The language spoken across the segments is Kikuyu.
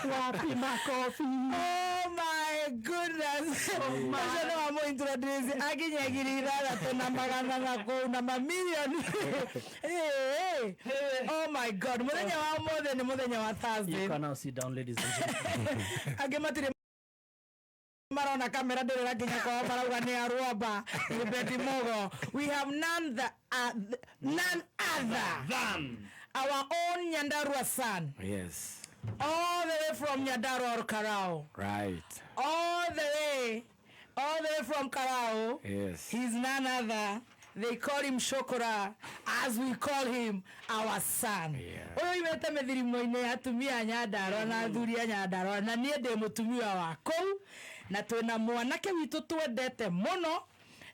Wapi makofi? Oh my goodness. Ũcio nĩ wa mũintroduce akinya 6,000 na magana na kũu na mamirioni. Eh, eh. Oh my God. Mũthenya wa ũmũthĩ nĩ mũthenya wa Thursday. You can now sit down, ladies and gentlemen. Angĩ matirĩ marona kamera ndĩrĩ rakinya kwao marauga nĩ arwamba nĩ Betty Mugo. We have none, the, none other Than our own Nyandarua son, Yes. all the way from Nyandarua or Karao, Right. all the way from Karao. Yes. He's none other. They call him Shokora, as we call him our son. Ũyũ imete mĩthirimo-inĩ ya atumia a Nyandarua na athuri a Nyandarua, na niĩ ndĩ mũtumia wa kũu, na twĩna mwanake witũ twendete mũno.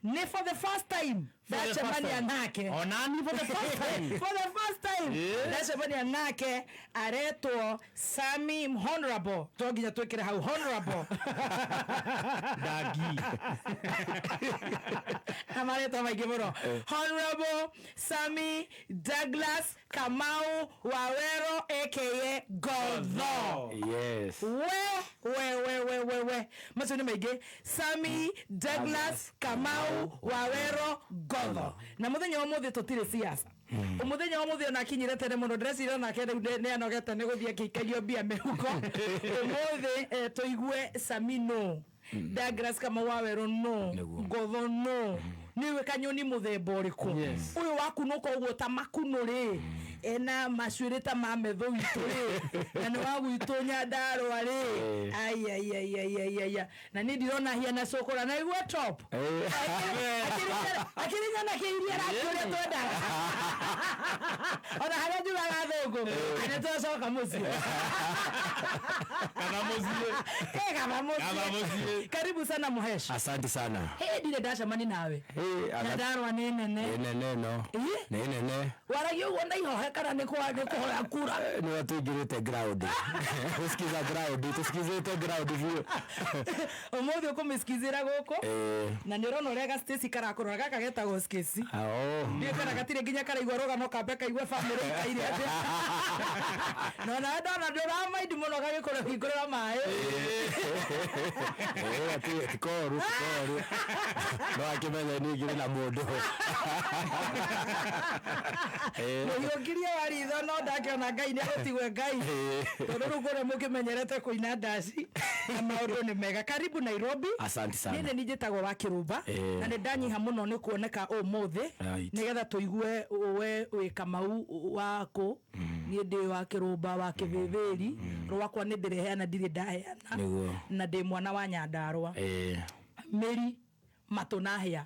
Nĩ for the first time For the first ndacemania time. nake. Onani for the first time. For the first time ndacemania nake, aretwo Sami Honorable. To nginya twĩkĩre hau honorable. Dagi. Na marĩtwa maingĩ mũno. Honorable Sami Douglas Kamau Wawero, aka Godho. Yes. We we we we we we, macio nĩ maingĩ. Sami Douglas Kamau Wawero Godho. Na mũthenya wa mũthĩ tũtirĩ siasa. Mũthenya wa mũthĩ ona akinyire tene mũno, ndĩreciria onake rĩu nĩ anogete nĩ gũthiĩ akĩikario mbia mĩhuko. Ũmũthĩ tũigue Sami no Douglas Kamau Waweru no Nĩguo. Ngotho no nĩwe kanyoni mũthemba ũrĩkũ? Yes. Ũyũ wakunũka ũguo ta makunũ rĩ, ena macuĩrĩ ta ma metho witũ rĩ, na nĩ wa gwitũ Nyandarũa rĩ. Aiaiaiaiaia, na niĩ ndirona hiana cũkũra na igua top akĩringana kĩiria rangi ũrĩa twendaga, ona harĩa njugaga thũngũ nĩ twacoka mũciĩ. Kaba muciĩ. Eh, kaba Kaba mũciĩ. mũciĩ. Karibu sana, Mũhesh. Asante sana. Hĩ, ndirĩ ndacemani nawe. Hey, Nyandarũa nĩ nene. Nĩ nene no. Ĩ? Nĩ nene. Waragia ũguo na ihohe kana nĩ kũhoya kura? Nĩ tũingĩrĩte ground. Gũsikiza ground, tũsikizĩte ground biũ. Ũmũthĩ ũkũmĩsikizĩra gũkũ. Eh. Na nĩ ũrona ũrĩa ga Stacy karakũrora, gaka getagwo Stacy. Oh. Ndiũ kana gatirĩ nginya karaigua rũgano kambe kaigue bamĩrĩ ikaire atĩa, na onawe ndona ndũramaindi mũno gagĩkũrehingũrĩra maĩ. Eh, ti koru, ti koru. No akĩmenye niĩ ngĩrĩ na mũndũ. Eh. Mũhiũngirie wa ritho, no ndakĩona Ngai nĩ agũtigwe Ngai, tondũ rĩu kũrĩa mũkĩmenyerete kũina ndaci na maũndũ nĩ mega. Karibu Nairobi. Asante sana. Niĩ nĩ niĩ njĩtagwo wa Kĩrũmba. Eh. Na nĩ ndanyiha mũno nĩ kuoneka ũmũthĩ nĩgetha tũigue we wĩ Kamau wa kũ. Niĩ ndĩ wa Kĩrũmba wa Kĩbĩbĩri rwakwa, nĩ ndĩreheana, ndirĩ ndaheana. Nĩguo. Na ndĩ mwana wa Nyandarũa. Mĩri matũ na hĩa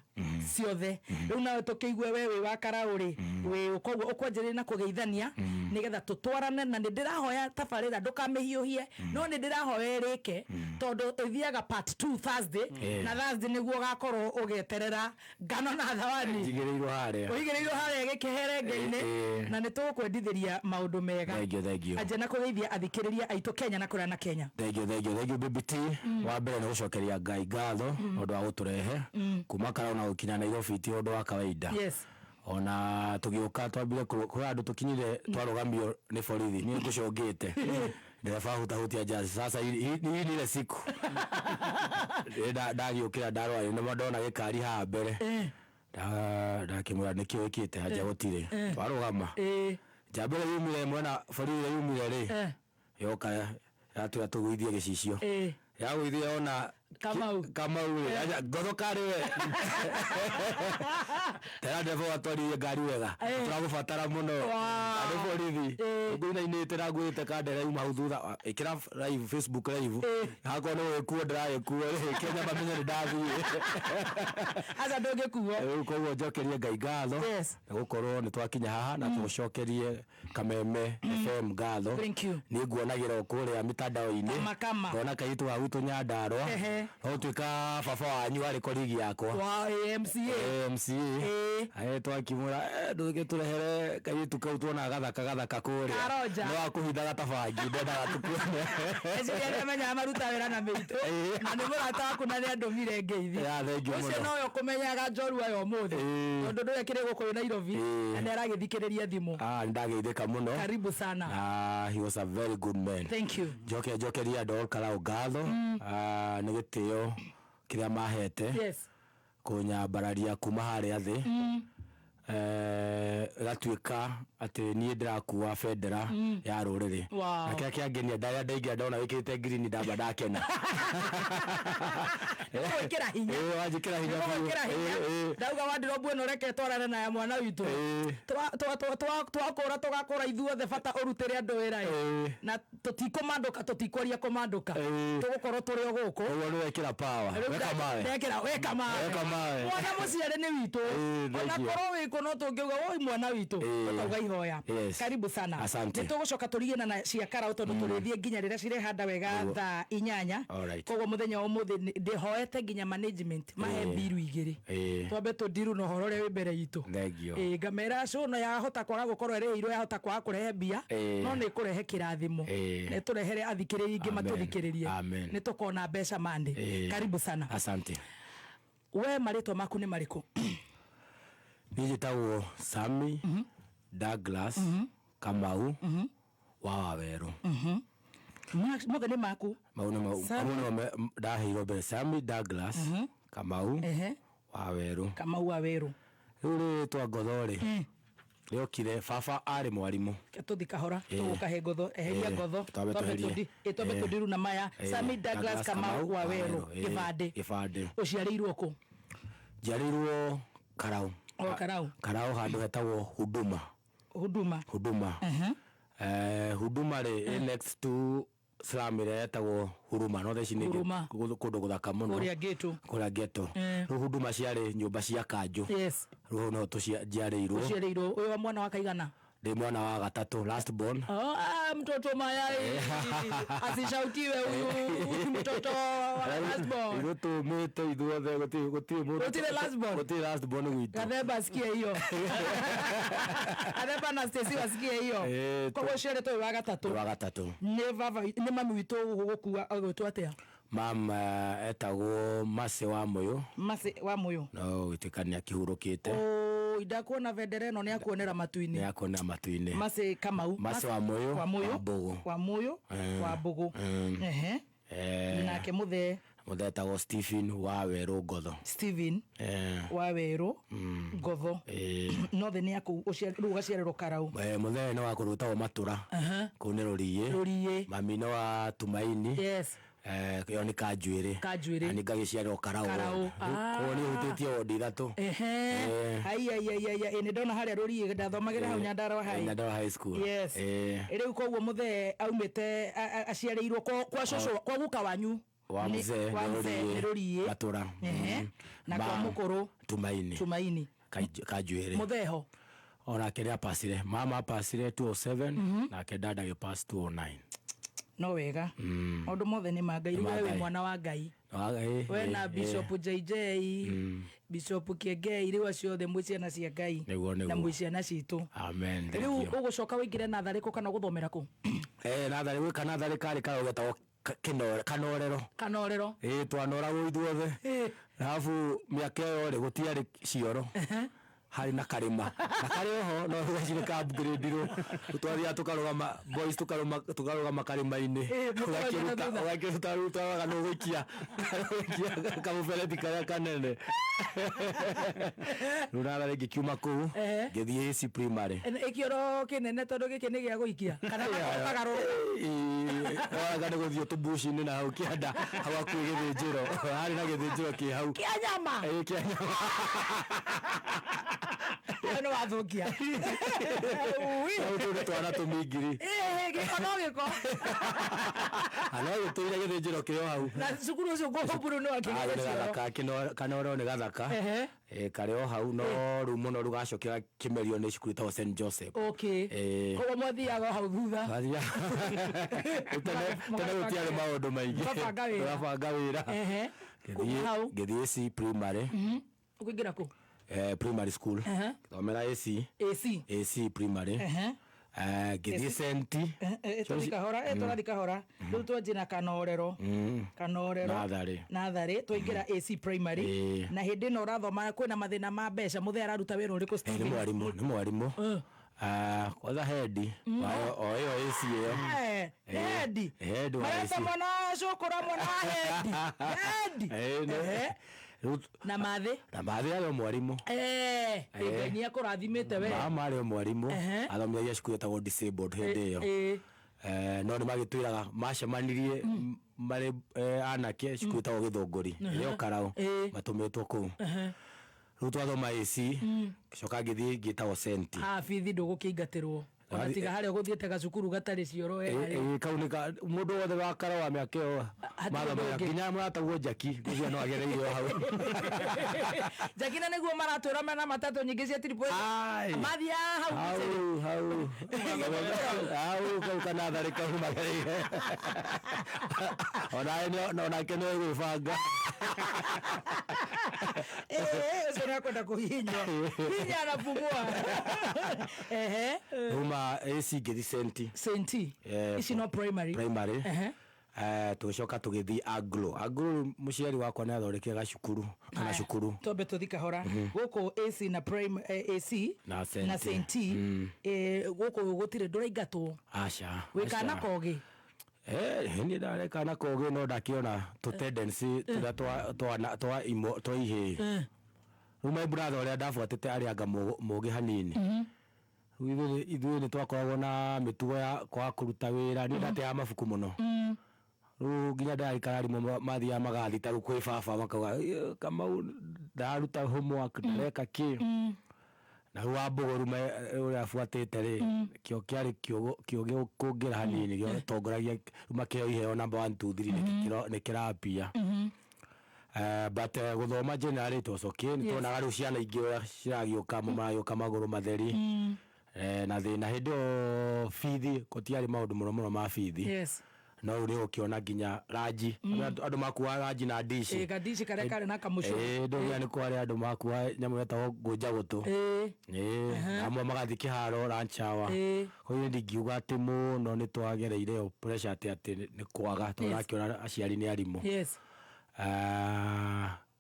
ciothe. Rĩu nawe tũkĩigue we wĩ wa Karaũ rĩ, wĩ koguo ũkwanjĩrĩria na kũgeithania nĩgetha tũtwarane, na nĩ ndĩrahoya tabarĩra ndũkamĩhiũhie, no nĩ ndĩrahoya ĩrĩke tondũ ĩthiaga part 2 Thursday. Na Thursday nĩguo ũgakorwo ũgĩeterera ngano na thawani. Njigĩrĩirwo harĩa. Ũigĩrĩirwo harĩa gĩkĩherenge-inĩ. Na nĩ tũgũkwendithĩria maũndũ mega. Thank you, thank you. Anjia na kũgeithia athikĩrĩria aitũ Kenya na kũrĩa na Kenya. Thank you, thank you, thank you, Baby T. Wa mbere nĩ gũcokeria Ngai ngatho nĩ ũndũ wa gũtũrehe kuma Karau na gũkinya Nairobi ti ũndũ wa kawaida. Ona tũgĩũka twambire kwĩ handũ tũkinyire twarũgamio nĩ borithi, niĩ ngũcũngĩte ndereba hutahutia njasi. Sasa hii ni ile siku ndagĩũkĩra ndarora nĩ ndona gĩkari haha mbere. Ndakĩmwĩra nĩkĩ wĩkĩte anja gũtirĩ twarũgama. Njamba ĩrĩa yumire mwena borithi ĩrĩa yumire rĩ, yoka yatwĩra tũgũithie gĩcicio. Yagũithia ona Kamau. Kamau rĩ, aca, ngotho karĩ we tera ndereba watwarithie ngari wega, tũragũbatara mũno. Andũ borithi ngũinainĩte na ngwĩte kandere yuma hau thutha, ĩkĩra live Facebook live hakwa nĩ gũgĩkuo ndĩragĩkuo rĩ, Kenya mamenye nĩ ndathiĩ. Aca, ndũngĩkuo. Rĩu koguo njokerie Ngai ngatho nĩ gũkorwo nĩ twakinya haha, na tũcokerie Kameme FM ngatho. Thank you. Nĩ nguonagĩra o kũrĩa mitandao-inĩ. Kama, kama. Ngona kairĩtu ga gwitũ Nyandarũa. No tuĩka baba wanyu arĩ colleague yakwa. Wa AMCA. MCA. Twakimwĩra ndũgĩtũrehere kairĩtu kau tuonaga gathaka gathaka kũrĩa. Karonja. No akũhithaga ta bangi, ndendaga tũkuone. Eciria nĩ amenyaga maruta wĩra na mĩitũ na nĩ mũrata waku na nĩ andũmire ngeithi. Yeah, thank you Ũcio mũno. nowe ũkũmenyaga njorua ya ũmũthĩ tondũ ndũrĩ akĩrĩ gũkũ Nairobi na nĩ aragĩthikĩrĩria thimũ. Ah, nĩndageithĩka mũno. Karibu sana. Na he was a very good man. Thank you. Njoke njokerie andũ a Karau ngatho nĩ gĩtĩo kĩrĩa mahete kũnyambararia kuma harĩa thĩ, ĩgatuĩka atĩ niĩ ndĩrakua bendera ya rũrĩrĩ. Na kĩrĩa kĩangenia, ndarĩa ndaingĩra ndona wĩkĩrĩte ngirini, ndamba ndakena. Gwĩkĩra hinya. Ĩĩ, wanjĩkĩra hinya biũ. Gwĩkĩra hinya. Ĩĩ, ĩĩ. Ndauga wardrobe ĩno reke twarane na ya mwana witũ. Twakũra tũgakũra ithuothe, bata ũrutĩre andũ wĩra ĩ. Na tũtikũmandũka, tũtikwaria kũmandũka. Tũgũkorwo tũrĩ o gũkũ. Ũguo nĩ wekĩra power. Rĩu Weka mawe. ndekĩra weka mawe. Weka mawe. Mwana mũciare nĩ witũ. Thank Ona you. korwo wĩkũ no tũngiuga woi mwana witũ, tũkauga ihoya. Karibu sana. Asante. Nĩ tũgũcoka tũrigie na cia Karau tondũ tũrĩthiĩ nginya rĩrĩa cirehanda wega thaa 8. Koguo mũthenya wa ũmũthĩ ndĩhoete nginya management mahe mbiru igĩrĩ, twambe tũndiru na ũhoro ũrĩa wĩ mbere itũ. Thank you. Ĩĩ, ngamera show no yahota kwaga gũkorwo ĩrĩhĩirwo, yahota kwaga kũrehe mbia, no nĩ ĩkũrehe kĩrathimo, nĩ tũrehere athikĩrĩria ingĩ matũthikĩrĩrie. Amen. Nĩ tũkona mbeca mande. Karibu sana. Asante. We marĩtwa maku nĩ marĩkũ? Niĩ njĩtagwo Sami Douglas Kamau wa Wawerũ. Mothe nĩ maku? Mau nĩ Sami. mau nĩmo ndaheirwo mbere, Sami Douglas Kamau wa Werũ. Kamau wa Werũ. Rĩu rĩtwa ngotho rĩ, rĩokire baba arĩ mwarimũ. Tũthi kahora, tũgũkahe ngotho, eheria ngotho. Twambe Twambe tweherie. twambe tũndiru na maya. Sami Douglas Kamau wa Werũ, gĩbandĩ. Gĩbandĩ. Ũciarĩirwo kũ? Njiarĩirwo Karau. O Karau. Karau, handũ hetagwo Huduma. Huduma. Huduma. Huduma rĩ, ĩ next to slum ĩrĩa yetagwo Huruma, no thaa ici nĩ Huruma. kũndũ gũthaka mũno. Kũrĩa ghetto. Kũrĩa ghetto. Rĩu Huduma ciarĩ nyũmba cia kanjũ. Rĩu hau nĩho njiarĩirwo. Ũciarĩirwo ũyũ wa mwana wa kaigana? Ndĩ mwana wa gatatũ, last born. Oh, ah, mtoto mayai asishautiwe huyu mtoto wa last born. Ithuĩ tũmĩte ithuothe, gũtirĩ mũndũ. Gũtirĩ last born? Gũtirĩ last born gwitũ. Gathemba asikie hiyo, Gathemba na Stacy wasikie hiyo. Koguo ũciarĩtwo wĩ wa gatatũ? Wa gatatũ. Nĩ baba, nĩ mami witũ gũgũkua agwĩtwo atĩa? Mam etagwo Mase wa Mũyũ. Masi wa Mũyũ. No gũtuĩka nĩ akĩhurũkĩte. Oi, ndakuona bendera ĩno nĩ akuonera matu-inĩ. Nĩ akuonera matu-inĩ. Masi Kamau. Masi wa Mũyũ. Wa Mũyũ. Wa Mbũgũ. Wa Mũyũ wa Mbũgũ. Nake mũthee? Mũthee etagwo Stephen wa Werũ Ngotho. Stephen wa Werũ Ngotho. Nothe nĩ akũu rĩu ũgaciarĩrwo Karau? Mũthee nĩ wa kũndũ gwĩtagwo Matũra, kũu nĩ Rũriĩ. Rũriĩ. Mami nĩ wa Tumaini. Ĩyo nĩ Kanjuĩrĩ. Kanjuĩrĩ. Na nĩ ngagĩciarĩrwo Karau. Karau. Koguo nĩ hutĩtie wondi ithatũ. Ai ai ai ai ai, nĩ ndona harĩa Rũriĩ, ndathomagĩra hau Nyandarua High. Nyandarua High School. Rĩu koguo mũthee aumĩte aciarĩirwo kwa cũcũ, kwa guka wanyu. Wa mzee kwa nĩ mzee Rũriĩ. nĩ Rũriĩ. Matũra. Na kwa mũkũrũ? Tumaini. Tumaini. Kanjuĩrĩ. Mũthee ho? Onake nĩ apacire, mama apacire 207, nake dada agĩpass 209. No wega, maũndũ mothe nĩ ma Ngai. Rĩu Ma we wĩ Ngai. mwana wa Ngai, we na Bishop JJ, Bishop Kiengei, rĩu acio othe mwĩ ciana cia Ngai. Nĩguo, Na nĩguo. mwĩ ciana citũ. Amen, thank Rĩu you. ũgũcoka wĩingĩre natharĩ kũ kana ũgũthomera kũ? Natharĩ, gwĩka natharĩ karĩ karau getagwo kanorero. Kanorero. Ĩĩ, twanoragwo ithuothe. Arabu mĩaka ĩyo rĩ, gũtiarĩ cioro, harĩ na karĩma na karĩ oho, no gacirĩ ka upgrade-irwo. Twathiaga tũkarũgama, boys, tũkarũgama karĩma-inĩ. Mũkarũgama na thutha. Ũgakĩruta rĩu twaroraga nũ ũgũikia kamũberethi karĩa kanene. Rĩu natharĩ ngĩkiuma kũu, ngĩthiĩ AC Primary. Ĩkĩoro kĩnene tondũ gĩkĩ nĩ gĩa gũikia kana kagarũrũka? Waga nĩ gũthiĩ tũmbuci-inĩ na hau kĩanda, hau hakuhĩ gĩthĩnjĩro, harĩ na gĩthĩnjĩro kĩ hau. Kĩa nyama? Ĩĩ, kĩa nyama. Ĩyo nĩ wathũkia. Hau tũu nĩ twana tũmingiri. Gĩko no gĩko. No gĩtũire gĩthĩnjĩro kĩrĩ o hau. Na cukuru ũcio ngũburu no Ah, akĩgĩa nĩ gathaka, Kanoro nĩ gathaka. Karĩ o hau, no rĩu mũno rĩu gacokera kĩmerio nĩ cukuru ĩtagwo St Joseph. Koguo mwathiaga o hau thutha. Tene tene gũtiarĩ maũndũ maingĩ. Mũgabanga wĩra. Tũgabanga wĩra. Kuma hau? Ngĩthiĩ AC primary. Ũkũingĩra kũ? Primary school. Ngĩthomera AC. AC. AC primary. Ngĩthiĩ Senti. Tũthi kahora, tũrathi kahora. Rĩu twanjie na Kanorero. Kanorero. Natharĩ. Natharĩ, twaingĩra AC primary. Na hĩndĩ ĩno ũrathoma kwĩna mathĩna ma mbeca, mũthee araruta wĩra ũrĩkũ, Nĩ Stephen? mwarimũ, nĩ mwarimũ. Ah, kwanza head wa o ĩyo AC ĩyo. Head. Head wa Mareta AC. mwana wa cũkũra, mwana wa head. Head. Rĩu Na mathĩ? Na mathĩ arĩ o mwarimũ. Ngai nĩ akũrathimĩte we. Mama arĩ o mwarimũ. Athomithagia cukuru ĩtagwo disabled hĩndĩ ĩyo. No nĩ magĩtwĩraga macemanirie marĩ anake cukuru ĩtagwo Gĩthũngũri ĩrĩ o Karau, matũmĩtwo kũu. Rĩu twathoma AC, ngĩcoka ngĩthiĩ ngĩtagwo Senti. Ha bithi ndũgũkĩingatĩrwo ona tiga harĩa ũgũthiĩte gacukuru gatarĩ cioro we harĩa. Kau nĩ mũndũ wothe wa Karau wa mĩaka ĩyo Hatirĩ mathomaga ũndũ ũngĩ. nginya mũrataguo Jaki ngũcia no agereire o hau. Jakina nĩguo maratwĩra mena matatũ nyingĩ cia triple Ai. mathiaga hau. Hau hau hau kau kanatharĩ kau magereire onawe onake nĩ gwĩbanga. Ũcio nĩ akwenda kũhihinywo hinya anapumua. Ehe. Uma AC ngĩthi Senti. Senti. Ici no primary. Primary. Tũgĩcoka tũgĩthiĩ Anglo. Anglo mũciari wakwa nĩ athondekire gacukuru kana Haya, cukuru. Twambe tũthi kahora gũkũ AC na prime, AC Na Senti. na Senti. Gũkũ gũtirĩ ndũraingatwo. Aca. Wĩ kana kogĩ. Niĩ ndarĩ kana kogĩ, no ndakĩona tũ tendency tũrĩa twa imo twa ihĩĩ. Rĩu my brother ũrĩa ndabuatĩte arĩ anga mũgĩ hanini. Rĩu ithuĩ nĩ twakoragwo na mĩtugo ya kwaga kũruta wĩra. Niĩ ndateaga mabuku mũno. Rĩu nginya ndĩrarikana arimũ mathiaga magathi ta rĩu kwĩ baba makauga, "Ĩ, Kamau ndararuta homework, ndareka kĩ." Na rĩu Wambũgũ rĩu ũrĩa abuatĩte rĩ, kĩo kĩarĩ kĩũgĩ kũngĩra hanini, gĩatongoragia rĩu makĩheo iheo number 1 2 3 nĩ kĩrambia. But gũthoma generally it was okay. Nĩ tuonaga rĩu ciana ingĩ ũrĩa ciragĩũka, maragĩũka magũrũ matheri. Na thĩna hĩndĩ ĩyo bithi gũtiarĩ maũndũ mũno mũno ma bithi. No rĩu nĩ ũkĩona nginya ranji, andũ makuaga ranji na ndici. Gandici karĩa karĩ na kamũcũrĩ. Ndũgĩa nĩ kwarĩ andũ makuaga nyamũ yetagwo ngũnja gũtũ. Na amwe magathiĩ kĩharo lunch hour. Koguo ndingiuga atĩ mũno nĩ twagereire ĩyo pressure atĩ nĩ kwaga tondũ ũrakĩona aciari nĩ arimũ.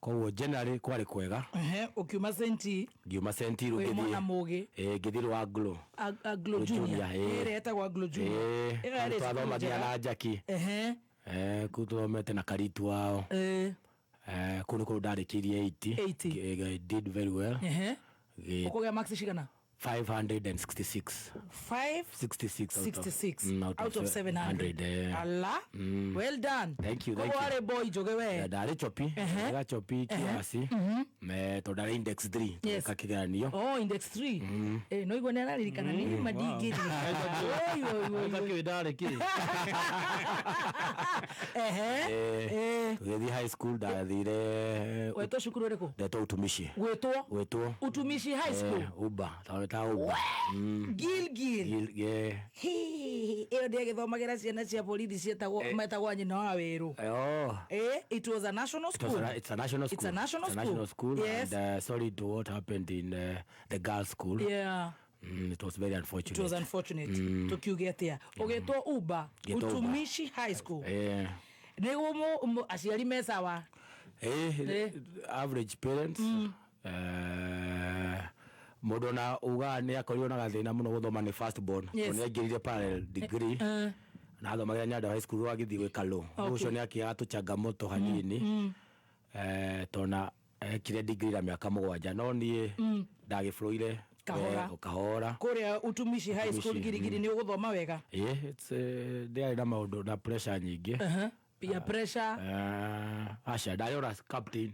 Koguo generally kwarĩ kwega. Ũkiuma Senti? Ngiuma Senti rĩu Wĩ ngĩthiĩ mwana mũgĩ. Ngĩthiĩ rwa Anglo. Anglo Junior, Junior. Ĩrĩa ĩtagwo Anglo Junior. Ĩyo yarĩ cukuru Twathoma nginya njega. na Jaki. Kũu tũthomete na Karitu wao. Kũu nĩ kũu ndarĩkĩirie 80. 80. I did very well. Ũkũgĩa marks cigana? 566. 5 66 out of, 66 out of 700. 700. Ala, well done. Thank you, thank Koguo you. warĩ boy njũgĩ we. Ndarĩ chopi, ndarĩ chopi kiasi. Tondũ ndarĩ index 3 tũgĩka kĩgeranio. Oh, index 3. No igua nĩ araririkana nĩ ma ndingĩririkana. Oi, oi, oi, oi. Ũtakĩũĩ ndarĩ kĩ. Tũgĩthiĩ high school ndathire. Wetwo cukuru ũrĩkũ? Ndetwo Utumishi. Gwĩtwo? Gwĩtwo. Utumishi High School. Uba taweta Uba. Gilgil. Gil, yeah. Ĩyo ndĩagĩthomagĩra ciana cia borithi cietagwo metagwo nyina wa wĩrũ. Oh. It was a national It was school. a, it's a national It's school. a national It's a national school. school. Yes. And sorry to what happened in the girls' school. It was very unfortunate. It was unfortunate. Tukiuge atia ũgĩtwo Uba? Ngĩtwo Uba. Utumishi High School. Nĩguo aciari me sawa? Average parents. Mũndũ ona ugaga nĩ akorirwo na gathĩna mũno gũthoma nĩ first born. Nĩ aingĩrire parallel degree na athomagĩra Nyandarua High School, agĩthiĩ gwĩka law. Rĩu ũcio nĩ akĩaga tũchangamoto hanini, tona ekire degree na mĩaka 7, no niĩ ndagĩbũrũire. Kahora. Kahora. Kũrĩa Utumishi High School. Utumishi. Girigiri nĩ ũgũthoma wega? It's, ndiarĩ na maũndũ na pressure nyingĩ. Peer pressure? Aca, ndarĩ ona captain.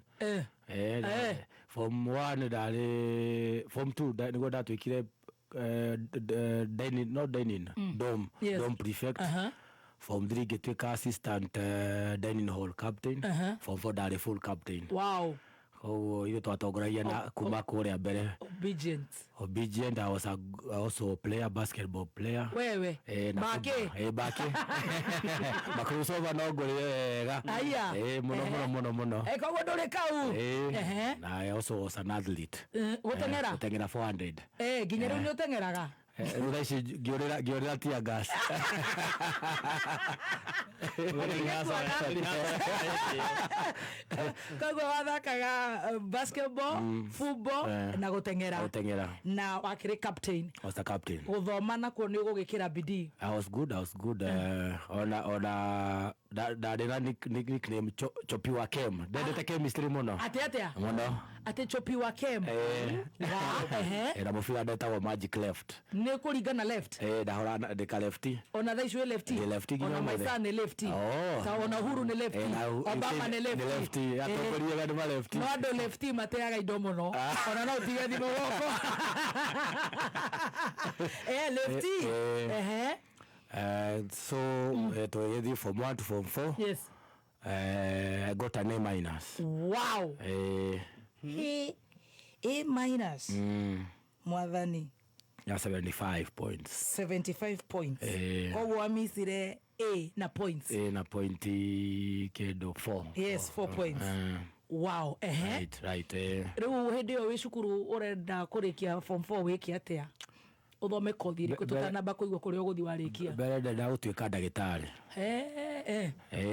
Form 1 ndarĩ, form 2 nĩguo ndatuĩkire Dining, not dining, dorm. Dorm prefect. Form 3 ngĩtuĩka assistant dining hall captain. Form 4 ndarĩ full captain. Koguo ithuĩ twatongoragia na kuma kũrĩa mbere. Obedient. Obedient. I was also a player, basketball player. Wewe? Na Bake. football. Bake makrusova no ngũrĩre wega. Aya. Mũno mũno mũno mũno. Koguo ndũrĩ kau. Na I also was an athlete. Gũteng'era? Gũteng'era 400. Nginya rĩu nĩ ũteng'eraga? Rĩu thaa ici ngĩũrĩra tear gas. Koguo wathakaga basketball, football na gũteng'era. Gũteng'era. Na wakĩrĩ captain. I was the captain. Gũthoma nakuo nĩ ũgũgĩkĩra bidii? I was good, I was good. Ona ndarĩ na nickname Chopi wa Chem. Ndendete chemistry mũno. Atĩ atĩa? Mũno. Atĩ Chopi wa Chem? Wa, ehe. Na mũbira ndetagwo Magic Left. Nĩ kũringana left? Ndahũra ndĩka lefti. Ona thaa ici wĩ lefti? Ndĩ lefti nginya Ona ũmũthĩ. Maisa nĩ lefti. Oh. Ta ona Uhuru nĩ lefti. Na Obama nĩ lefti. Nĩ lefti. Atongoria ega nĩ ma lefti. No andũ lefti mateaga indo mũno, ona no ũtige thimũ goko. Lefti. So tũgĩthiĩ form 1 to form 4. I got an A minus. Wow. A minus. Mwathani. Ya 75 points. 75 points. Koguo wamicire A na points. A na point kĩndũ 4. Yes, 4 points. Wow. Right, right. Rĩu hĩndĩ ĩyo wĩ cukuru ũrenda kũrĩkia form 4 wĩke atĩa? Ũthome kothi ĩrĩkũ tũtanamba kũigua kũrĩa ũgũthiĩ warĩkia? Mbere ndenda gũtuĩka ndagĩtarĩ.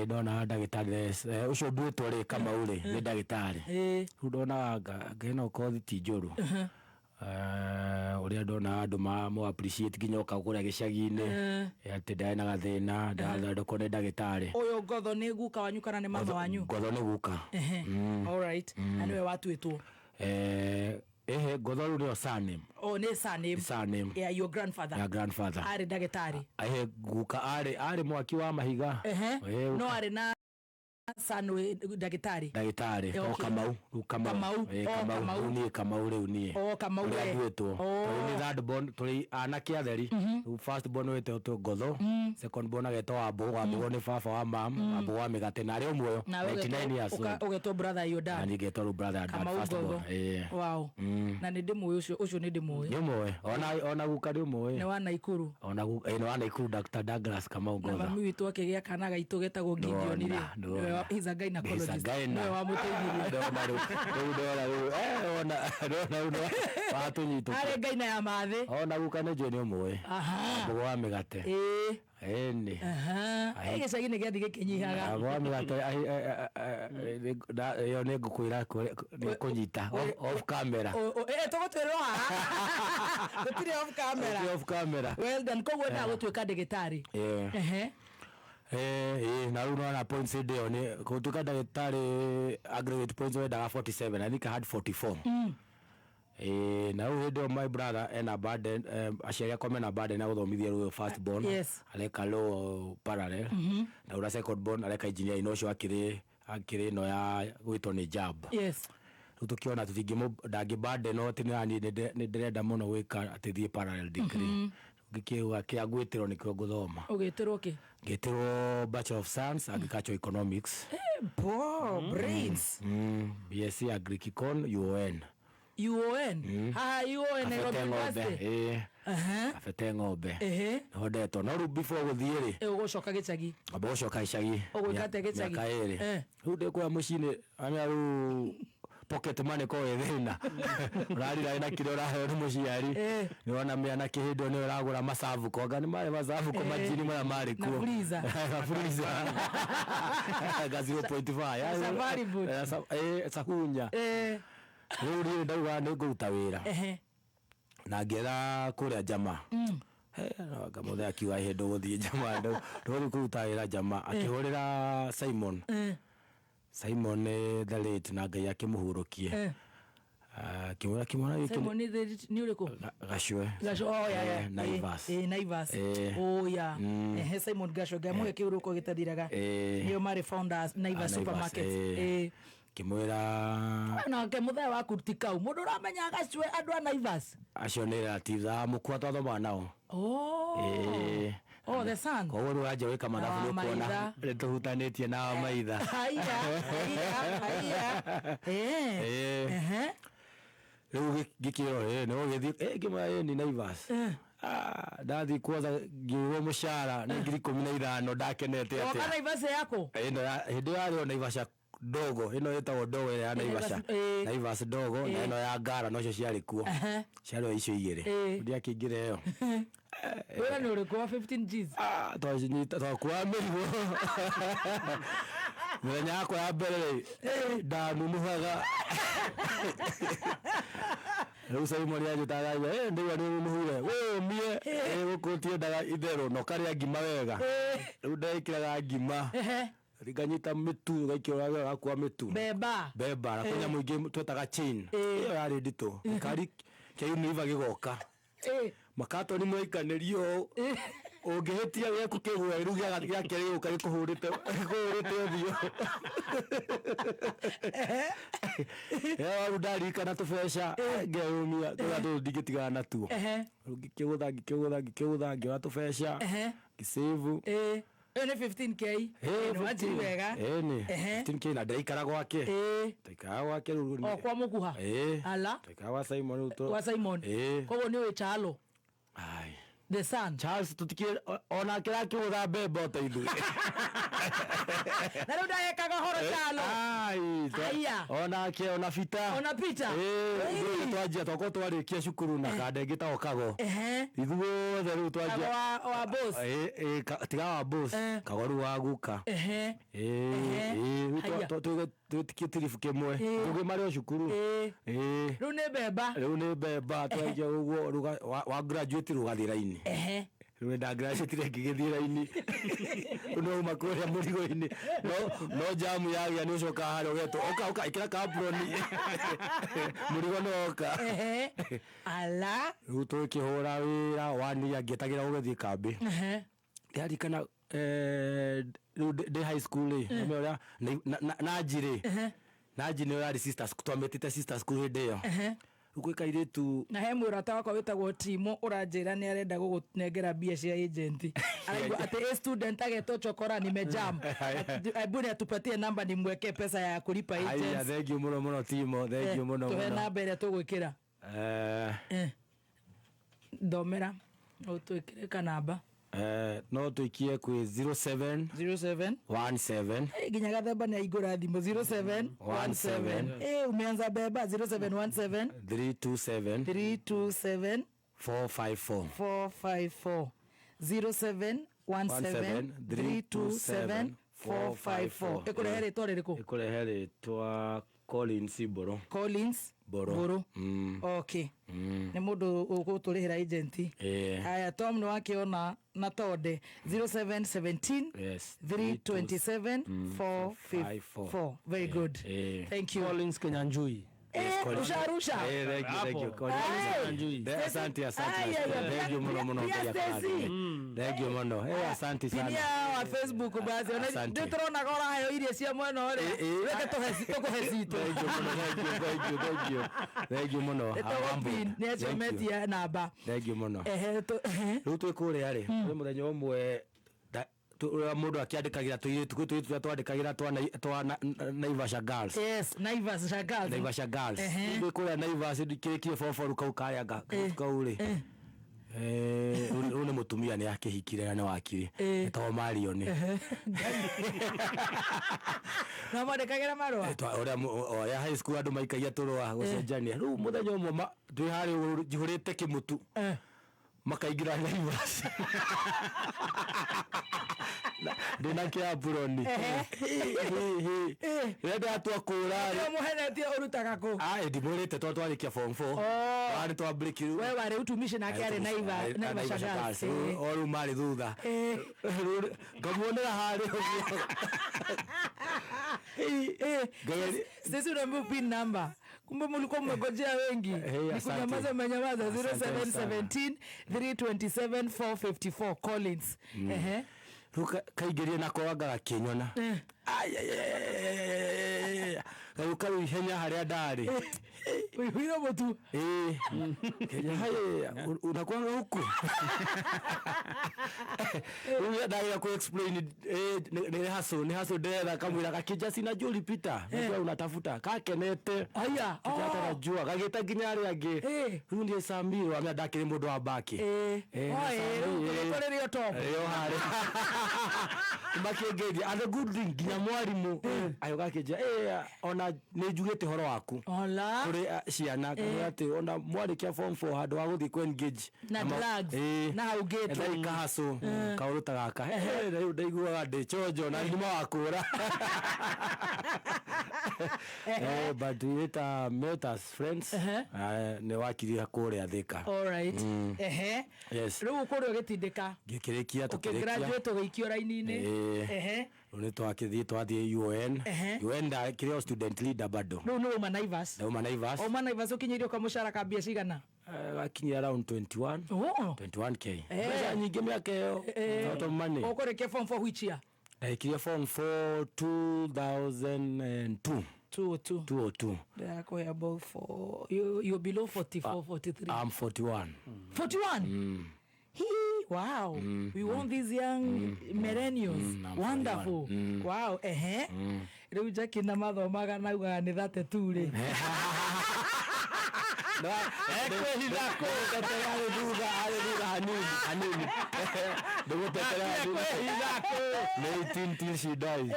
Ndona ndagĩtarĩ, ũcio nduĩtwo rĩ, Kamau rĩ, nĩ ndagĩtarĩ. Rĩu ndonaga ngĩno kothi ti njũru. Ũrĩa ndona andũ mo appreciate nginya oka kũrĩa gĩcagi-inĩ, atĩ ndarĩ na gathĩna, ndathondekwo nĩ ndagĩtarĩ. Ũyũ Ngotho nĩ guka wanyu kana nĩ mama wanyu? Ngotho nĩ guka. All right. Na nĩwe watuĩtwo? Ehe, Ngotho rĩu nĩyo surname. Oh, nĩ surname. Surname. Yeah, your grandfather. Ya grandfather. Arĩ ndagĩtarĩ. Ehe, guka arĩ mwaki wa mahiga. No arĩ na son wĩ ndagĩtarĩ. Ndagĩtarĩ. O Kamau, rĩu Kamau. Kamau. O, Kamau. Kamau. Rĩu niĩ Kamau rĩu niĩ. O, Kamau Ũrĩa we. nduĩtwo. O. Tondũ nĩ third born, tũrĩ anake atheri. Rĩu first born wĩtĩtwo Ngotho, second born agetwo Wambũgũ, Wambũgũ nĩ baba wa mam, Wambũgũ wa mĩgate, na arĩ o muoyo, Na we 99 years old. ũgetwo brother your dad. Na niĩ ngetwo rĩu brother your dad, Kamau first born. Ngotho. Wow. Na nĩ ndĩmũĩ ũcio, ũcio nĩ ndĩmũĩ. Nĩ ũmũĩ. Ona guka nĩ ũmũĩ. Nĩ wa Naikuru. Ona guka, nĩ wa Naikuru, Dr. Douglas Kamau Na Ngotho. mami witũ akĩgĩa kana gaitũ getagwo Gideon rĩ. Ndona, ndona. Nĩwe he's a gynecologist. He's a gyna. Nĩwe wamũteithirie. Ndona rĩu, rĩu ndona rĩu, ndona, ndona rĩu watũnyitũkia. Arĩ ngaina ya mathĩ. Ona guka nĩ njũĩ nĩ ũmũĩ. Wambũgũ wa mĩgate. Ĩni. Gĩcagi nĩ gĩathiĩ gĩkĩnyihaga. Wambũgũ wa mĩgate, ĩyo nĩ ngũkwĩra nĩ kũnyita off camera. Tũgũtwĩrwo haha. Gũtirĩ off camera. Gũtirĩ off camera. Well done. Koguo endaga gũtuĩka ndagĩtarĩ. Na rĩu nona points hĩndĩ ĩyo nĩ gũtuĩka ndagĩtarĩ, aggregate points wendaga 47, I think I had 44. Na rĩu hĩndĩ ĩyo my brother ena burden, aciari akwa mena burden ya gũthomithia rĩu first born. Areka law parallel. Na ũrĩa second born areka engineering, no ũcio akĩrĩ ĩno ya gwĩtwo nĩ JAB. Rĩu tũkĩona tũtingĩmũ, ndangĩ burden no atĩ nĩ nĩ ndĩrenda mũno gwĩka atĩ thiĩ parallel degree. Ngĩkĩuga kĩa ngwĩtĩrwo nĩkĩo ngũthoma. Ũgĩtĩrwo kĩ? Ngĩtĩrwo Bachelor of Science Agricultural Economics. Bo, brains. BSc Agric-Econ UON. UON? Haha UON Nairobi Kabete ng'ombe. University. Kabete ng'ombe. Nĩho ndetwo. No rĩu before gũthiĩ rĩ, Ũgũcoka gĩcagi. Amba gũcoka gĩcagi. Ũgwĩka atĩa gĩcagi? Mĩaka ĩrĩ. Rĩu ndĩ kũrĩa mũciĩ-inĩ, amenya rĩu pocket money ko wĩ thĩna. Ũrarira na kĩrĩa ũraheo nĩ mũciari. Nĩ wona mĩanake hĩndĩ ĩyo nĩyo ĩragũra macabuko. Anga nĩ marĩ macabuko majini marĩa marĩ Na kuo. freezer. Na freezer. Ga 0.5. Safari boot. Sahunya. Rĩu niĩ ndauga nĩ ngũruta wĩra. Na ngĩetha kũrĩa Jama. Ngamũthee akiuga hĩndĩ ũgũthiĩ Jama, ndũgũthiĩ kũruta wĩra Jama. Akĩhũrĩra Simon. Simon nĩ the late na Ngai akĩmũhurũkie. Akĩmwĩra kĩmwana gĩkĩ Simon nĩ the late nĩ ũrĩkũ? Gacwe. Gacwe, oh, yeah, yeah. Naivas. Naivas. Oh, yeah. Simon Gacwe, Ngai amũhe kĩhurũko gĩtathiraga. Nĩo marĩ founders Naivas Naivas, supermarket. Kĩmwĩra Na Onake mũthee waku ti kau mũndũ ũramenya gacue andũ a Naivas. Acio nĩ relatives a mũkua twathomaga nao. Oh. Ĩĩ. Oh, the son. Koguo rĩu wanjia gwĩka mathabu Na nĩ ũkuona Wamaitha. nĩ tũhutanĩtie na Wamaitha. Haya, haya, haya. Eh. Ĩĩ. Ehe. Rĩu ngĩkĩrwo ĩ nĩ ũgĩthiĩ ĩ ngĩmwĩra ĩ ni Naivas. Ah, ndathiĩ kuotha ngĩũrwo mũcara nĩ 15,000 ndakenete Woka atĩa. Naivas yaku? Ĩno hĩndĩ ĩyo yarĩ o Naivasha ndogo, ĩno ĩtagwo ndogo ĩrĩa ya Naivasha. Naivas, ĩĩ. Naivas ndogo na ĩno ya Ngara nocio ciarĩ kuo. Ehe. Ciarĩ o icio igĩrĩ. Ĩĩ. Ndiakĩingĩra ĩyo. Wĩra nĩ ũrĩkũ wa 15 Gs? Ah, twacinyita twakuaga mĩrigo. Mũthenya yakwa ya mbere rĩ, ndanunuhaga. Rĩu Simon anjĩtaga ĩ ndĩigua nĩ ũnunuhire wĩũmie gũkũ tiendaga itherũ na ũkarĩa ngima wega. Rĩu ndekĩraga ngima Ehe. nganyita mĩtu ngaikĩra gakua mĩtu Mbemba. mbemba na kwĩ nyamũ ingĩ twetaga chain ĩyo yarĩ nditũ gĩkari kĩa Unilever gĩgoka Ĩĩ. makatoni mwaikanĩrio ũngĩhĩtia gĩaku kĩgwe rĩu gĩake gĩgũka gĩkũhũrĩte gĩkũhũrĩte ũthiũ. Rĩu ndaririkana tũbeca ngeyũmia tũrĩa tũtũ ndingĩtigana natuo. Ehe. Rĩu ngĩkĩgũtha ngĩkĩgũtha ngĩkĩgũtha ngĩoya tũbeca Ehe. ngĩsave. Ĩĩ. Ĩyo nĩ 15K. Ĩĩ, Nĩ wanjiri 15. wega. Ĩĩ nĩ Ehe. 15K na ndĩraikara gwake. Ĩĩ. Ndaikaraga gwake rĩu. O kwa mũkuha. Ĩĩ. Ala. Ndaikaraga gwa Simon rĩu Kwa Simon. Ĩĩ. Koguo nĩ ũĩ Chalo. Ai. The son. Charles tutikire onake arakĩgũtha mbembe o ta ithuĩ. Na rĩu ndagekaga ũhoro Chalo. Ai, Aya. onake ona Peter. Ona Peter. Ĩĩ, Ĩĩ. ithuĩ twanjia twakorwo twarĩkia cukuru na kanda ĩngĩ ĩtagwo Kago. Ehe. Ithuothe rĩu Kago twanjia wa boss. Ĩĩ, ĩĩ, tiga wa boss, Eh. Kago rĩu wa guka. Ehe. Ĩĩ, Ehe. ĩĩ, rĩu Haya. twĩtikie tiribu kĩmwe. Ĩĩ. Tũgĩ marĩ o cukuru. Ĩĩ. Ĩĩ. Rĩu nĩ mbemba. Rĩu nĩ mbemba twanjia ũguo rĩu wa graduate rĩu ũgathiĩ raini. Ehe. Rĩu nĩ ndagraduate ngĩgĩthiĩ raini. Rĩu no uma kũrĩa mũrigo-inĩ. No jamu yagĩa nĩ ũcokaga harĩa ũgetwo ũka ũka ĩkĩra kaburoni. Mũrigo nĩ woka. Ehe. Ala. Rĩu tũkĩhũra wĩra one year ngĩetagĩra gũgĩthiĩ kambĩ. Ehe. Ndĩraririkana rĩu ndĩ high school rĩ, nĩ ũrĩa Nanji rĩ, Nanji nĩyo yarĩ sister school, twamĩtĩte sister school hĩndĩ ĩyo. Ehe. Rĩu gwĩ kairĩtu Na he mũrata wakwa wĩtagwo Timo ũranjĩra nĩ arenda gũgũnengera mbia cia agent. Araigua atĩ a student agetwo chokora nimejam. Hebu ni atupatie namba nimwekee pesa ya kulipa Haya, agents. thank you mũno mũno Timo, thank you mũno Tũhe mũno. namba ĩrĩa tũgwĩkĩra. Thomera ũtwĩkĩre kanamba. No tũikie kwĩ 07 07 17 nginya gathemba nĩ aingũra thimũ 07 17. Umeanza beba 0717 327 327 454. 454 0717 327 454. Ĩkũrehe rĩtwa rĩrĩkũ? Ĩkũrehe rĩtwa Collins Mbũrũ. Collins Mbũrũ. Mbũrũ. Okay. Nĩ mũndũ ũgũtũrĩhĩra agent. Ĩĩ. Haya, Tom nĩ wakĩona na Tonde 0717 Yes. 327 454. Very good. Ĩĩ. Thank you. Collins Kenyanjui. Rusha rusha. Thank you, thank you. Collins. Asante, asante. Ai, ai, ai. Thank you mũno mũno. Pia Ngai Stacy. akũrathime. Thank you mũno. Asante sana. Pinia wa Facebook basi. Ona Asante. nĩ tũronaga ũraheo irio cia mwena ũrĩa. Ĩĩ. Reke tũkũhe citũ. Thank you mũno, thank you, thank you, thank you. Thank you mũno. I'm Ĩtagwo humbled. pin nĩ Thank you. acometie namba. Thank you mũno. Ehe, ehe. Rĩu twĩ kũrĩa rĩ, kwĩ mũthenya ũmwe ũrĩa mũndũ akĩandĩkagĩra tũirĩtu, kwĩ tũirĩtu tũrĩa twandĩkagĩra twa Naivasha Girls. Yes, Naivas Girls. Naivasha Girls. Ehe. Twĩ kũrĩa Naivas ndikĩrĩkie form four kau karĩa kau rĩ. Rĩu nĩ mũtumia nĩ akĩhikire na nĩ wakiri. Etagwo Marion. No mwandĩkagĩra marũa? Ũrĩa high school andũ maikagia tũrũa gũcenjania. Rĩu mũthenya ũmwe twĩ harĩa ũguo njihũrĩte kĩmũtu. Makaingĩra Naivas. Ndĩna kĩamburoni. Rĩrĩa ndĩratua kũra rĩ. Nĩo mũhenetie ũrutaga kũ? Ai, ndimwĩrĩte tondũ twarĩkia form 4. Warĩ twa break rĩu. We warĩ utumishi nake arĩ Naivasha Girls. O rĩu marĩ thutha. Rĩu ngamuonera harĩa ũguo. Sisi unaambiwa pin number. Kumbe mlikuwa mmegojea wengi. Hey, Ni asante. kunyamaza mmenyamaza. Asante sana. 0717 327 454 Collins. Ehe. Rĩu kaingĩrie nako anga gakĩnyona. Ai, ai, ai, ai, ai, ai, ai, ai, ai. Gagĩũka rĩu ihenya harĩa ndarĩ. Wĩhuire mũtu. Ĩĩ. Kenya haya unakwanga huku. Rĩu ndagĩra ku explain nĩ hustle, nĩ hustle ndĩretha kamwĩra gakĩnja sinajua ulipita. Najua unatafuta. Kakenete. Aya. Kijata najua gagĩta nginya arĩa angĩ. Rĩu ndiĩ Samir wamenya ndakĩrĩ mũndũ wa mbaki. Oi, rĩu rĩtwa rĩrĩ o top. Rĩo harĩ. Makĩngeithia. And the good thing nginya mwarimũ agĩũka akĩnjĩra, ona nĩ njugĩte ũhoro waku. Ola. Kũrĩ ciana kũrĩ atĩ ona mwarĩkia form 4 handũ ha gũthiĩ kũ engage Na drugs, na hau gate. ethai kahaco kaũndũ ta gaka. Rĩu ndaiguaga ndĩ chonjo na nyuma wa kũra. But we later met as friends. Nĩ wakirie kũrĩa Thika. All right. Ehe. Yes. Rĩu kũrĩa ũgĩtindĩka. Ngĩkĩrĩkia tũkĩrĩkia. Ũkĩgraduate ũgĩikio raini-inĩ. Ehe. Rĩu nĩ twakĩthiĩ twathiĩ UN. UN ndakĩrĩ o student leader bado. Rĩu nĩ wauma Naivas. Ndauma Naivas. Wauma Naivas ũkinyĩirio kamũcara ka mbia cigana? Gakinyia around 21. Oh. 21K. Mbeca nyingĩ mĩaka ĩyo. Lot of money. Ũkũrĩkia form 4 which year? Ndarikirie form 4 2002. 202. 202. Ndĩrakũhe about four. You're below 44, 43. I'm 41. 41? Hee, wow. We want these young millennials. I'm Wonderful. 41. Wow. Ehe. Rĩu Jackie na mathomaga na augaga nĩ 32 rĩ. Ekwĩhitha kũ? Ndĩgũtetera arĩ thutha, arĩ thutha hanini, hanini. Ndĩgũtetera hanini. Nĩ 18 till she dies.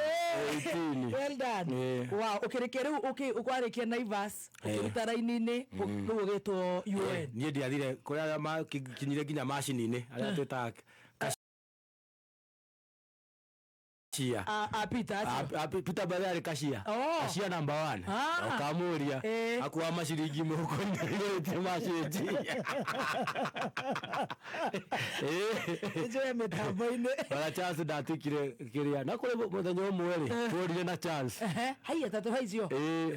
18. Well done. Wow, ũkĩrĩkia rĩu ũkwarĩkia Naivas, ũkĩruta raini-inĩ, rĩu ũgĩtwo UN. Niĩ ndiathire kũrĩ arĩa makinyire nginya macini-inĩ, arĩa twĩtaga kashia. A Peter acio. Peter Mbere arĩ kashia. Oh. Kashia number 1. Ũkamũria. Akuaga maciringi mũhuko-inĩ aiyũrĩtie macenji. Nĩnjũĩ mĩtambo-inĩ. Ona Charles ndatuĩkire kĩrĩa. Na kũrĩ mũthenya ũmwe rĩ, tũrire na Charles. Haiya, ta tũhaicio.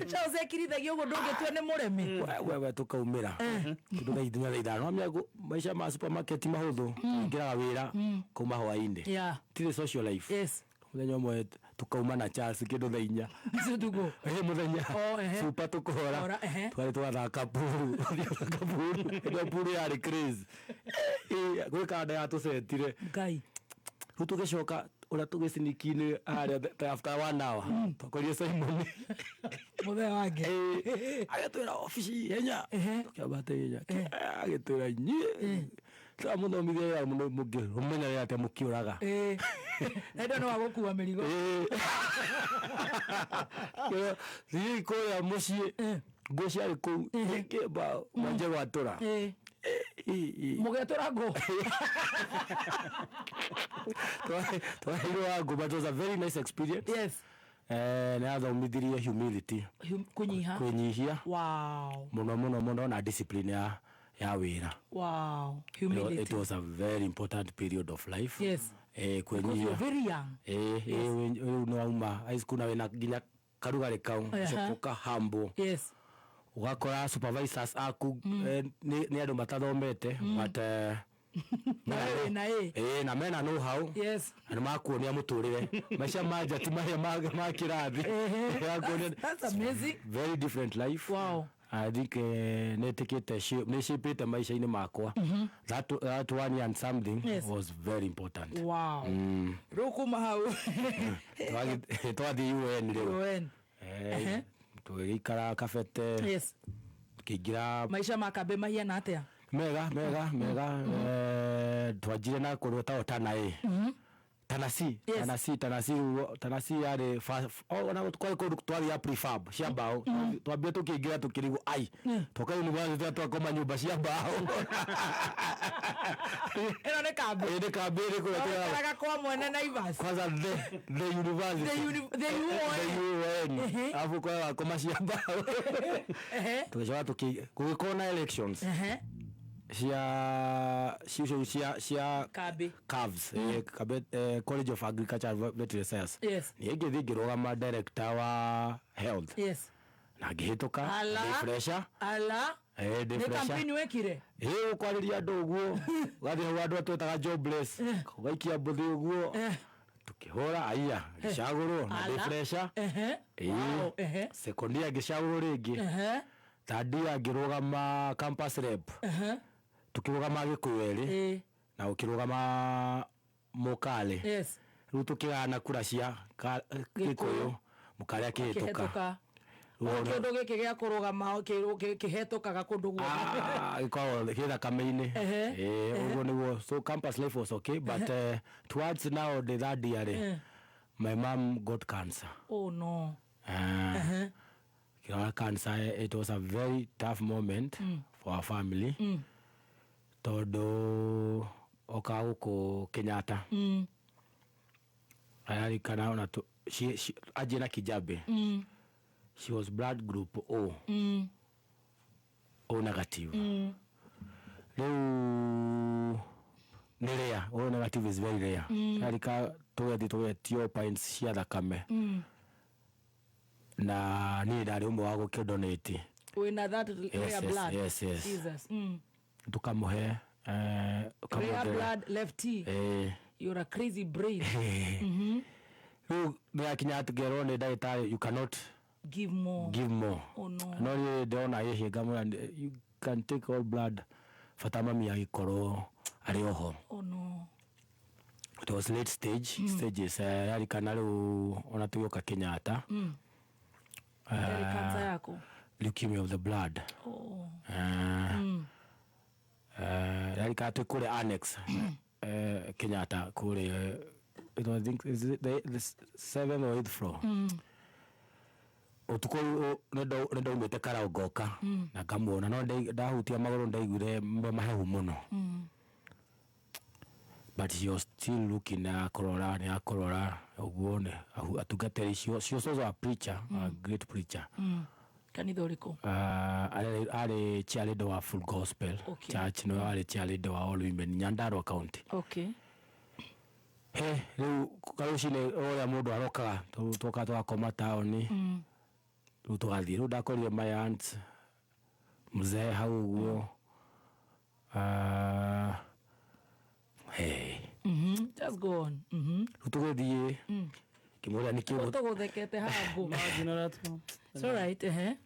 Charles ekirithagia ũguo ndũngĩtua nĩ mũremi. We tũkaumĩra. Kĩndũ thaa inya thaa ithano. Wamenya maica ma supermarket mahũthũ. Ingĩraga wĩra kuma hwaĩ-inĩ. Tirĩ social life. Mũthenya ũmwe tukauma na Charles kĩndũ thaa inya. Icio tukũ. Mũthenya. Oh, ehe. Super tũkora. Ora, ehe. Twarĩ twathaka pool. Twathaka pool. Ĩno pool yarĩ crazy. Gwĩ kanda yatũcetire. Ngai. Rĩu tũgĩcoka ũrĩa tũgĩcinikinĩ harĩa ta after 1 hour. Twakorire Simon. Mũthenya wake. Agĩtwĩra obici ihenya. Tũkĩambata ihenya. Agĩtwĩra inyuĩ. Tũramũthomithia wĩra mũno mũngĩ ũmenyerere atĩa mũkĩũraga. Na ĩndo nĩ wa gũkua mĩrigo. Thiĩ kũrĩa mũciĩ, ngũ ciarĩ kũu, ngĩmba mwanje gwatũra. Mũgetũra ngũ? Twaheirwo wa ngũ, but it was a very nice experience. Yes. Nĩ athomithirie humility. Kũnyiha. Kũnyihia. Wow. Mũno, mũno, mũno, na discipline ya wĩra. Wow. Humility. It was a very important period of life. Yes. Kwenyihia. Because you're very young. Rĩu nĩ wauma high school na wĩna nginya karugarĩ kau, ũcoka ũkahambwo. Yes. Ũgakora supervisors aku, nĩ andũ matathomete, but, Na wewe na ĩ. Na mena know how. Yes. Na nĩmakuonia mũtũrĩre. Maica ma nja ti marĩa ma kĩrathi. Nĩmakuonia That's amazing. Very different life. Wow. I think, nĩtĩkĩte nĩcĩpĩte maica-inĩ makwa. That 1 year and something Yes. was very important. Wow. Rĩu kuma hau. Twathiĩ UN rĩu. UN. Tũgĩikara kabete. Yes. Tũkĩingĩra Maica ma kambĩ mahiana atĩa? Mega, mega, mega. Twanjire na kũndũ gwĩtagwo Tana A. Tana C, Yes. Tana C, Tana C, Tana C yarĩ oh, ona kwarĩ kũndũ twathiaga prefab cia mbaũ. Twambire tũkĩingĩra tũkĩrigwo, ai, twoka university twakoma nyũmba cia mbaũ. Ĩno nĩ kambĩ. Ĩĩ, nĩ kambĩ ĩrĩkũ ĩrĩa tũraga? Twaikaraga kwa mwene Naivas. Kwanza the university. The the UN. The UN. Alafu kwa wakoma cia mbaũ. Tũgĩcoka gũgĩkorwo na elections. Cia, cia, cia, cia Kambi. Cavs, Kambi, College of Agriculture and Veterinary Science. Yes. Niĩ ngĩthiĩ ngĩrũgama director wa health. Yes. Na ngĩhĩtũka, Ala. ndĩ fresher. Ala. Ndĩ Nĩ fresher. campaign wekire? Ũkwarĩria andũ ũguo. Ũgathiĩ hau andũ atwĩtaga jobless. Ũgaikia mbũthĩ ũguo. Ngĩhũra aiya, ngĩcagũrwo na ndĩ Ala. fresher. Ĩĩ. Wow, ehe. Second year ngĩcagũrwo rĩngĩ. Third year ngĩrũgama campus rep. Tukĩrũgama Gĩkũyũ erĩ na ũkĩrũgama Mũkale. Rĩu tũkĩgayana kura cia Gĩkũyũ, Mũkale akĩhĩtũka. Kĩhetũka. Rĩu O kĩndũ gĩkĩ gĩa kũrũgama kĩhetũkaga kũndũ guothe. Ah, gĩkoragwo kĩ thakame-inĩ. Ĩĩ, ũguo nĩguo. So campus life was okay, but towards now the third year rĩ, my mom got cancer. Oh no. Ah. Kĩrora cancer, it was a very tough moment for our family, tondũ okaga gũkũ Kenyatta. Ararikana ona anjie na Kijabe. She was blood group O. O negative. Rĩu nĩ rare. O negative is very rare. Ararika tũgethiĩ tũgetio pints cia thakame. Na niĩ ndarĩ ũmwe wa gũkĩdonate. Wĩna that rare blood. Yes. Jesus. Tukamũhe Rare blood lefty. You're a crazy brain. Rĩu nĩyakinya atĩ nĩ ndagĩtarĩ, you cannot give more. Give more. Oh no. No niĩ ndĩrona ĩhĩ ngamwĩra, you can take all blood, bata mami agĩkorwo arĩ oho. Oh no. It was late stages, yarikana rĩu ona tũgĩũka Kenyatta. Yarĩ cancer yako. Leukemia of the blood. Oh. Yarikana twĩ kũrĩa annex Kenyatta kũrĩa, it was, I think, is it the seventh or eighth floor. Ũtukũ nĩ ndaumĩte karau ngoka na ngamuona, no ndahutia magũrũ ndaiguire me mahehu mũno, but she was still looking, nĩ akũrora, nĩ akũrora ũguo nĩ atungatĩri. She was also a preacher, a great preacher. Kanitha ũrĩkũ? Arĩ cheerleader wa Full Gospel Church, nĩwe warĩ cheerleader wa all women Nyandarua County. He rĩu karũcinĩ ũrĩa mũndũ arokaga, tũka tũgakoma taũni, rĩu tũgathiĩ, rĩu ndakorire my aunt mzee hau ũguo. Ah, hey. Just go on. Rĩu tũgĩthiĩ ngĩmũria nĩkĩ. Tũgũthekete haha. Imagine ũrĩa It's all right, ehe.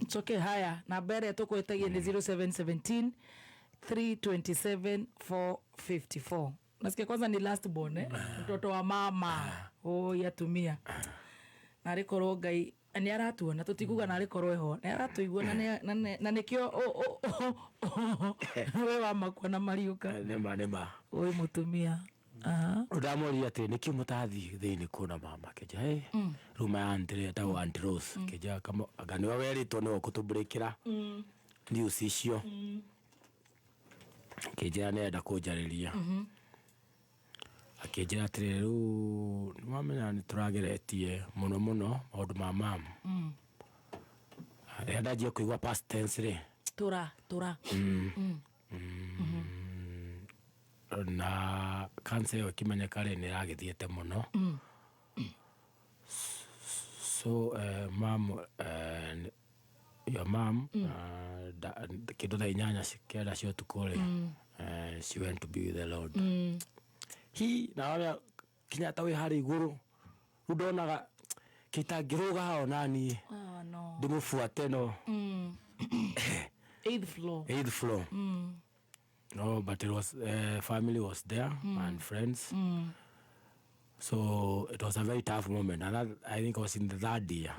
It's okay, haya. Namba ĩrĩa tũkwĩtagia nĩ 0717 327 454. Nasikia kwanza ni last born, eh? Mtoto wa mama. Oi atumia. Narĩ korwo Ngai nĩ aratuona, tũtikuga narĩ korwo eho nĩ aratuigua na nĩkĩo we wa makua na mariũka. Nĩma nĩma. Oi mũtumia. Aha. Rĩu ndamũria atĩ nĩkĩ mũtathiĩ thĩinĩ kuona mama, kĩnja hey. Rĩu my aunt rĩ, etagwo Aunt Rose, kĩnja anga nĩwe werĩtwo nĩwe ũkũtũbreakĩra news icio. Akĩnjĩra nĩarenda kũnjarĩria, akĩnjĩra atĩrĩrĩ, rĩu nĩwamenya nĩ tũrageretie mũno mũno maũndũ ma mamu. Rĩrĩa ndanjia kũigua past tense rĩ, Tũra tũra. Na cancer ĩyo ĩkĩmenyeka rĩ, nĩ ĩragĩthiĩte mũno. So mam, your mom, kĩndũ thaa 8 9 cia ũtukũ rĩ, she went to be with the Lord. Hi na wamenya Kenyatta wĩ harĩa igũrũ, rĩu ndonaga kĩtangĩrũga haha onaniĩ Oh no. ndĩmũbuate no Eighth floor. Eighth floor. No, but it was, family was there and friends, so it was a very tough moment, and that, I think I was in the third year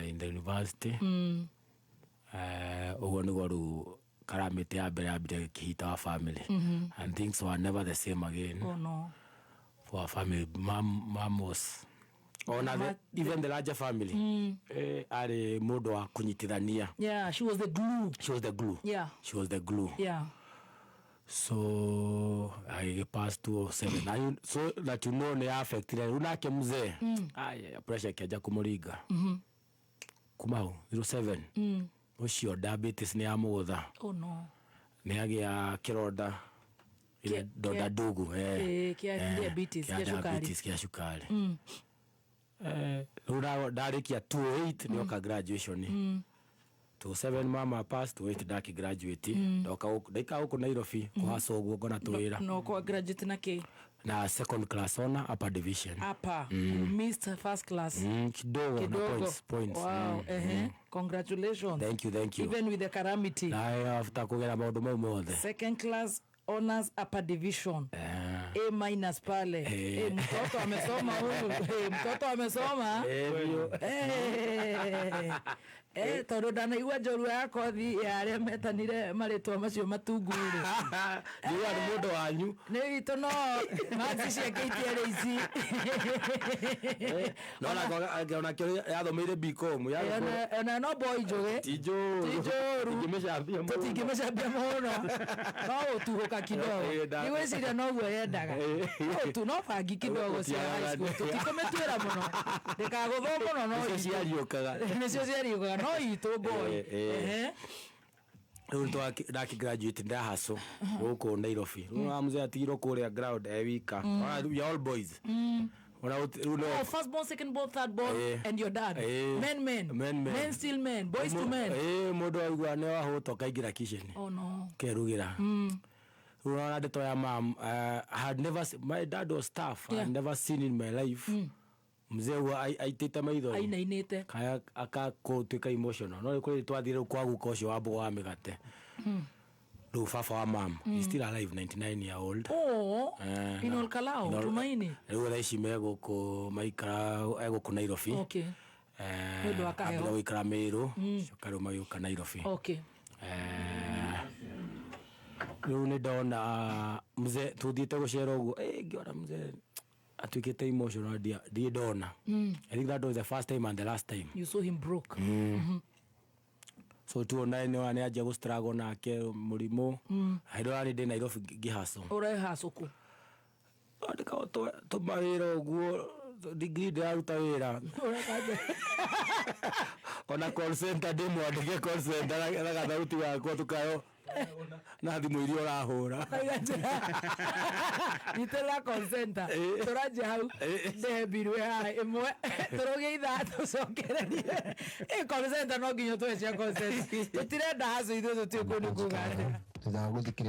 in the university. Ũguo nĩguo rĩu calamity ya mbere yambire gĩkĩhita wa family, and things were never the same again Oh no. for our family. Mom was ona even the larger family, arĩ mũndũ wa kũnyitithania. Yeah, she was the glue. She was the glue. She was the glue. So I passed 207 na so that you know nĩ affected rĩu nake mzee. Aya, pressure ĩkĩanjia kũmũringa kuma hau 07 ũcio, diabetes nĩ yamũgũtha. Oh no. Nĩ agĩa kĩronda ile donda ndugu. Kĩa diabetes, kĩa kĩa cukari. Diabetes, kĩa cukari. Rĩu ndarĩkia 28 nĩoka graduation. 27 mama pass, 28 ndaki graduate, ndoka gũkũ, ndaikara gũkũ Nairobi kũhaca ũguo ngona tũwĩra. No kwa graduate na kä? Na second class honor, upper division. Upper. You missed first class. Kidogo na kidogo. points. Wow. Ehe, congratulations. Thank you, thank you. Even with the calamity. Na after kũgera maũndũ mau mothe. Second class honors, upper division, A minus pale. Eh, mtoto amesoma huyu. Eh, mtoto amesoma. Biũ. Eh, eh, tondå ndanaigua njorua ya kothi ya arĩa metanire marĩtwa macio matungu rĩ. Ndiuga nĩ mũndũ wanyu. Nĩ witũ, no marks ciake itiarĩ ici. No onakĩo yathomeire BCom. Ona no boy njũgĩ. Ti njũru. Ti njũru. Ingĩmĩcambia mũno. Tũtingĩmĩcambia mũno, no ũtuhũka kidogo. Ndigwĩciria noguo yendaga. No tu no bangi kidogo cia high school, tũtikũmĩtuĩra mũno, ndĩkagũthwo mũno, no Nĩcio itũ. Ciariũkaga. Nĩcio ciariũkaga, no itũ boy. Eh. Rĩu ndaki graduate, ndahacũ gũkũ Nairobi. Rĩu wa mzee atigirwo kũrĩa ground e wika. Ona we are all boys. Ona rĩu no Oh, first born, second born, third born, and your dad. Men, men. Men, men. Men still men. Boys to men. Mũndũ aigua nĩ wahũta ũkaingĩra kitchen. Oh no. Kerugĩra. Rĩu ona ndeto ya mam, I had never my dad was tough. I had never seen in my life mzee ũguo aitĩte maithori. Ainainĩte. Kaya akakũtuĩka emotional, no kũrĩ twathire rĩu kwa guka ũcio wa mboga wa mĩgate. Rĩu baba wa mam, he's still alive, 99 year old. Oh, Eh, in Olkalou, Tumaini. Rĩu thaa ici me gũkũ, maikara e gũkũ Nairobi. Nĩ ũndũ wa kaheho. Ambire gũikara Mĩrũ, coka rĩu magĩũka Nairobi. Rĩu nĩ ndona mzee tũthiĩte gũcera ũguo, ngĩona mzee atuĩkĩte emotional, ndirĩ ndona. I think that was the first time and the last time You saw him broke. So tuona nĩ nĩ anjia gũ struggle nake mũrimũ hĩndĩ ĩyo ndĩ Nairobi ngĩhacũ. Ũrehacũkũ? Andĩka tũmawĩra ũguo, degree ndĩraruta wĩra ona call center, ndĩmwandĩke call center na gathauti gakwa tũkayo na thimũ iria ũrahũra. Nyitĩrĩra call center. Tũranjia hau, ndehe mbiru haha ĩmwe, tũrũgie ithaa tũcokererie. Ĩ, call center no nginya tũhe cia call center, tũtirenda hacũ ithuĩ, tũtiĩ kũndũ kuga atĩa. Thutha wa gũthikĩrĩria.